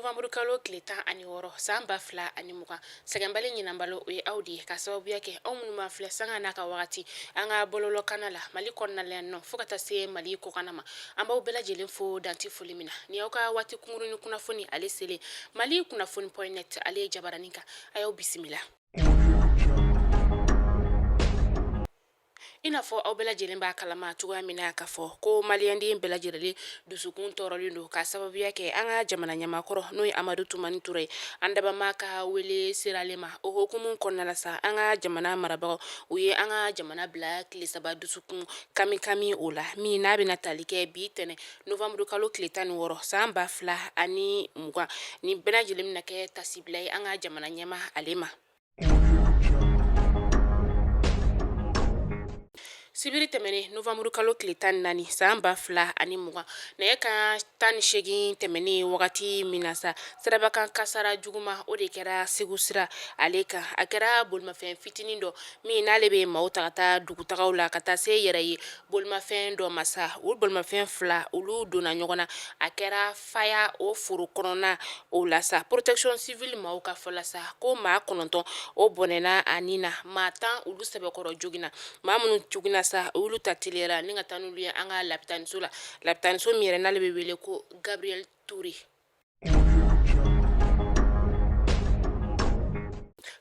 Novembre kalo tile 16 san 2020, sɛgɛnbali ɲinanbali o ye aw de ye, ka sababuya kɛ aw minnu b'an filɛ sanga n'a ka wagati an ka bɔlɔlɔkanna la Mali kɔnɔna la yan nɔ fo ka taa se Mali kɔkanna ma. An b'aw bɛɛ lajɛlen fo dan tɛ foli min na. Ni aw ka waati kunkurunnin kunnafoni ale selen Mali kunnafoni point net ale ye jabaranin kan, a y'aw bisimila. I n'a fɔ aw bɛɛ lajɛlen b'a kalama cogoya min na k'a fɔ ko maliyɛnden bɛɛ lajɛlen dusukun tɔɔrɔlen don ka sababuya kɛ an ka jamana ɲɛmaakɔrɔ n'o ye Amadu Tumani Ture ye, an dabama ka wele sera ale ma. O hukumu kɔnɔna la sa, an ka jamana marabagaw u ye an ka jamana bila tile 3 dusukun kamikami o la, min n'a bɛna tali kɛ bi tɛnɛn novembre kalo tile 16 san 2020. Nin bɛɛ lajɛlen bɛna kɛ tasibila ye an ka jamana ɲɛmaa ale ma. Sibiri tɛmɛnen novembre kalo tile 14 san 2020, nɛgɛ kanɲɛ 18 tɛmɛnen wagati min na sa, sirabakan kasara juguman o de kɛra Segu sira ale kan. A kɛra bolimafɛn fitinin dɔ min n'ale bɛ maaw ta ka taa dugutagaw la ka taa se yɛrɛ ye bolimafɛn dɔ ma sa, o bolimafɛn fila olu donna ɲɔgɔn na. A kɛra Faya o foro kɔnɔna o la sa, protection civile maaw ka fɔ la sa ko maa 9 o bɔnɛna a ni na, maa 10 olu sɛbɛkɔrɔ joginna. Maa minnu joginna sa, olu ta teliyara ni ka taa n'olu ye an ka lapitaniso la, lapitaniso min yɛrɛ n'ale bɛ wele ko Gabriel Touré.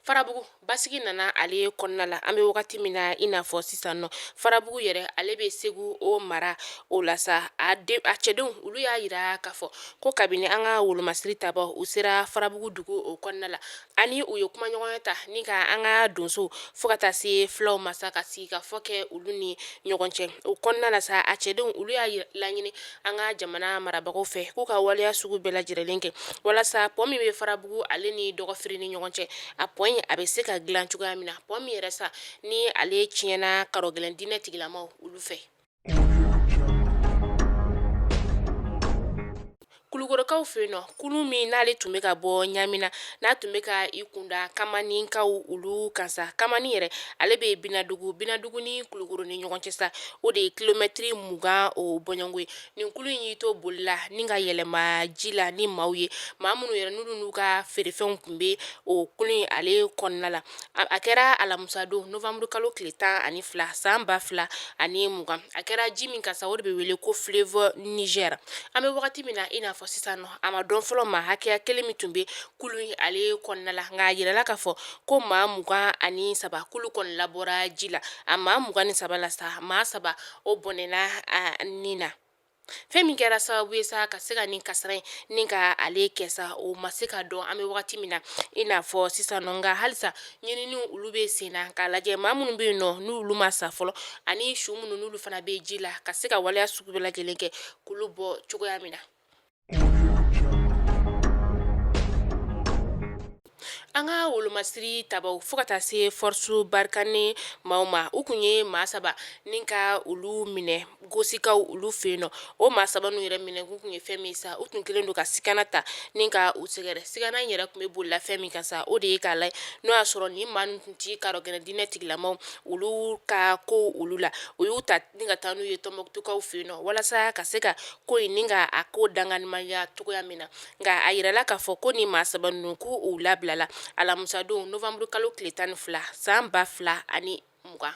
Farabugu basigi nana ale kɔnɔna la an bɛ wagati min na i n'a fɔ sisan nɔ, Farabugu yɛrɛ ale bɛ Segu o mara o la sa. A cɛdenw olu y'a jira k'a fɔ ko kabini an ka wolomasiri tabaw u sera Farabugu dugu o kɔnɔna la, ani u ye kumaɲɔgɔnya ta ni ka an ka donso fo ka taa se fulaw ma sa, ka sigi ka fɔ kɛ olu ni ɲɔgɔn cɛ o kɔnɔna la sa. A cɛdenw olu y'a laɲini an ka jamana marabagaw fɛ k'u ka waleya sugu bɛɛ lajɛlen kɛ walasa pɔn min bɛ Farabugu ale ni Dɔgɔfiri ni ɲɔgɔn cɛ, a pɔn in a bɛ se ka dilan cogoya min na, pɔn min yɛrɛ sa ni ale tiɲɛna karɔgɛlɛn diinɛ tigilamaw olu fɛ. Kulukorokaw fɛ yen nɔ, kulun min n'ale tun bɛ ka bɔ Ɲamina, n'a tun bɛ ka i kunda Kamaninkaw olu kan sa, Kamani yɛrɛ ale bɛ Binadugu, Binadugu ni Kulukoro ni ɲɔgɔn cɛ sa, o de ye kilomɛtiri 20 o bɔɲɔgɔnko ye. Nin kulun in y'i to boli la ni ka yɛlɛma ji la ni maaw ye, maa minnu yɛrɛ n'olu n'u ka feerefɛnw tun bɛ o kulun in ale kɔnɔna la. A kɛra alamisadon novembre kalo tile 12 san 2020. A kɛra ji min kan sa, o de bɛ wele ko fleuve Niger. An bɛ wagati min na i n'a fɔ sisan nɔ, a ma dɔn fɔlɔ maa hakɛya kelen min tun bɛ kulun in ale kɔnɔna la, nka a yirala k'a fɔ ko maa 23 k'olu kɔni labɔra ji la. A maa 23 la sa, maa 3 o bɔnɛna a ni na. Fɛn min kɛra sababu ye sa ka se ka nin kasara in ni ka ale kɛ sa, o ma se ka dɔn an bɛ wagati min na i n'a fɔ sisan nɔ. Nka halisa ɲininiw olu bɛ sen na k'a lajɛ maa minnu bɛ yen nɔ n'olu ma sa fɔlɔ, ani su minnu n'olu fana bɛ ji la, ka se ka waleya sugu bɛɛ lajɛlen kɛ k'olu bɔ cogoya min na. An ka wolomasiri tabaw fo ka taa se force Barkhane maaw ma, u tun ye maa 3 ni ka olu minɛ Gosikaw olu fɛ yen nɔ. O maa 3 ninnu yɛrɛ minɛ k'u tun ye fɛn min sa, u tun kɛlen don ka sikana ta ni ka u sɛgɛrɛ. Sikana in yɛrɛ tun bɛ bolila fɛn min kan sa, o de ye k'a lajɛ n'o y'a sɔrɔ nin maa ninnu tun tɛ karɔgɛlɛn diinɛ tigilamaw olu ka ko olu la. U y'u ta ni ka taa n'u ye Tɔnbɔkutukaw fɛ yen nɔ walasa ka se ka ko in ni ka a ko danganimaya cogoya min na. Nka a yirala k'a fɔ ko nin maa 3 ninnu ko u labilala alamisadon novembre kalo tile 12 san 2020.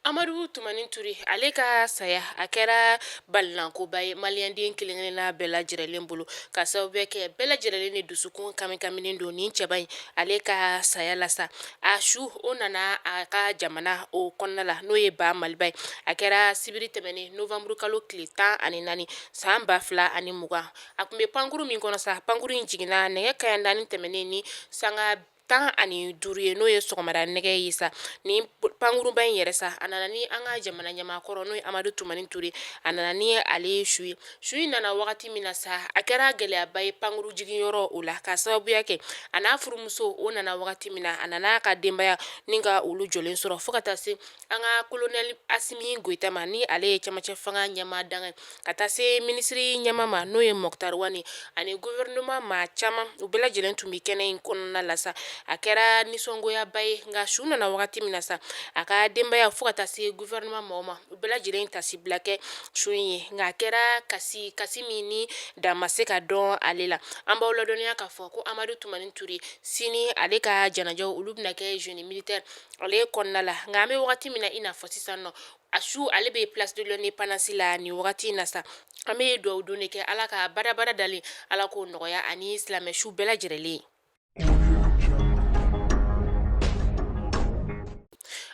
Amadu Tumani Ture ale ka saya a kɛra balinankoba ye maliyɛnden kelen-kelenna bɛɛ lajɛlen bolo, ka sababu kɛ bɛɛ lajɛlen de dusukun kamikaminen don nin cɛba in ale ka saya la sa. A su o nana a ka jamana o kɔnɔna la, n'o ye ba Maliba ye. A kɛra sibiri tɛmɛnen novembre kalo tile 14 san 2020. A tun bɛ pankuru min kɔnɔ sa, pankuru in jiginna nɛgɛ kanɲɛ 4 tɛmɛnen ni sanga 15 ye, n'o ye sɔgɔmada nɛgɛ ye sa. Ni pankuruba in yɛrɛ sa, a nana ni an ka jamana ɲɛmaakɔrɔ n'o ye Amadu Tumani Ture, a nana ni ale su ye. Su in nana wagati min na sa, a kɛra gɛlɛyaba ye pankuru jiginyɔrɔ o la, ka sababuya kɛ a n'a furumuso o nana wagati min na, a nana a ka denbaya ni ka olu jɔlen sɔrɔ, fo ka taa se an ka kolonɛli Asimi Goyita ma, ni ale ye cɛmancɛ fanga ɲɛmaa dankan ye, ka taa se minisiri ɲɛmaa ma n'o ye Moctar Ouane, ani gouvernement maa caman, u bɛɛ lajɛlen tun bɛ kɛnɛ in kɔnɔna la sa. A kɛra nisɔngoyaba ye, nka su nana wagati min na sa, a ka denbaya fo ka taa se gouvernement mɔgɔw ma, u bɛɛ lajɛlen tasibila kɛ su in ye. Nka a kɛra kasi kasi min ni dan ma se ka dɔn ale la. An b'aw ladɔnniya k'a fɔ ko Amadu Tumani Ture, sini ale ka janajaw olu bɛna kɛ Génie militaire ale kɔnɔna la. Nka an bɛ wagati min na i n'a fɔ sisan nɔ, a su ale bɛ place de l'Indépendance la nin wagati in na sa. An bɛ dugawu don de kɛ, Ala ka badabada dalen, Ala k'o nɔgɔya ani silamɛ su bɛɛ lajɛlen.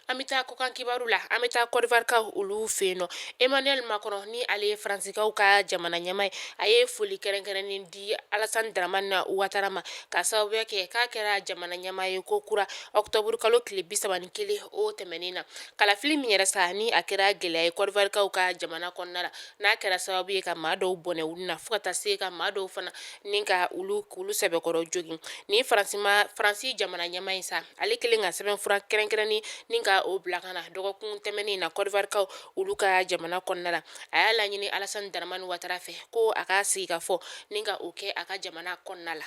An bɛ taa kɔkan kibaru la. An bɛ taa Côte d'Ivoire olu fɛ yen nɔ. Emmanuel Macron, ni ale ye Faransikaw ka jamana ɲɛmaa ye, a ye foli kɛrɛnkɛrɛnnen di Alassane Dramane Ouattara ma, ka sababuya kɛ k'a kɛra jamana ɲɛmaa ye ko kura octobre kalo tile 31 o tɛmɛnen na. Kalafili min yɛrɛ sa, ni a kɛra gɛlɛya ye Côte d'Ivoire ka jamana kɔnɔna la, n'a kɛra sababu ye ka maa dɔw bɔnɛ olu na, fo ka taa se ka maa dɔw fana ni ka olu k'olu sɛbɛkɔrɔ jogin. Ni Faransi jamana ɲɛmaa in sa, ale kelen ka sɛbɛnfura kɛrɛnkɛrɛnnen ni ka o bila ka na dɔgɔkun tɛmɛnen na Côte d'Ivoire olu ka jamana kɔnɔna la, a y'a laɲini Alassane Dramane Ouattara fɛ ko a ka sigi ka fɔ ni ka o kɛ a ka jamana kɔnɔna la.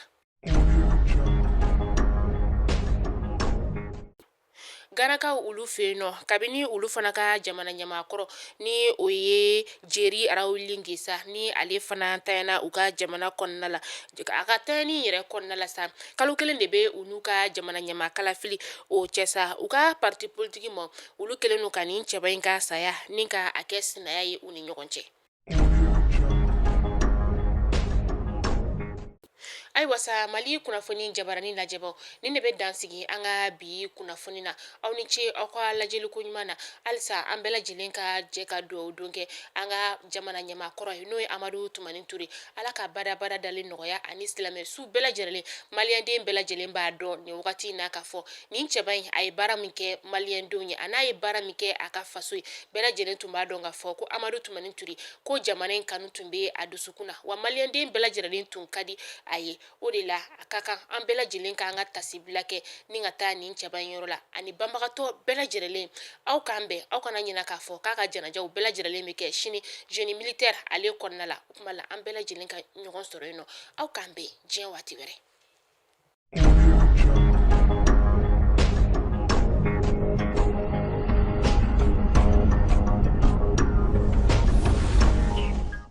Ganakaw olu fɛ yen nɔ, kabini olu fana ka jamana ɲɛmaakɔrɔ, ni o ye Jerry Rawlings sa, ni ale fana tanyana u ka jamana kɔnɔna la, a ka tanyani yɛrɛ kɔnɔna la sa, kalo kelen de bɛ u n'u ka jamana ɲɛmaa kalafili o cɛ sa, u ka parti politique ma, olu kɛlen don ka nin cɛba in ka saya ni ka a kɛ sinaya ye u ni ɲɔgɔn cɛ. Ayiwa sa, Mali kunnafoni jabarani lajɛbaw, nin de bɛ dan sigi an ka bi kunnafoni na. Aw ni ce aw ka lajɛli ko ɲuman na. Halisa an bɛɛ lajɛlen ka jɛ ka dugawu don kɛ an ka jamana ɲɛmaa kɔrɔ ye, n'o ye Amadu Tumani Ture. Ala ka badabada dalen nɔgɔya ani silamɛ su bɛɛ lajɛlen. Maliyɛnden bɛɛ lajɛlen b'a dɔn nin wagati in na k'a fɔ nin cɛba in, a ye baara min kɛ maliyɛndenw ye, a n'a ye baara min kɛ a ka faso ye, bɛɛ lajɛlen tun b'a dɔn k'a fɔ ko Amadu Tumani Ture, ko jamana in kanu tun bɛ a dusukun na, wa maliyɛnden bɛɛ lajɛlen tun ka di a ye. O de la a ka kan an bɛɛ lajɛlen k'an ka tasibila kɛ ni ka taa nin cɛba in yɔrɔ la ani banbagatɔ bɛɛ lajɛlen. Aw k'an bɛn. Aw kana ɲinɛ k'a fɔ k'a ka janajaw bɛɛ lajɛlen bɛ kɛ sini Génie militaire ale kɔnɔna la. O tuma la, an bɛɛ lajɛlen ka ɲɔgɔn sɔrɔ yen nɔ. Aw k'an bɛn diɲɛ waati wɛrɛ.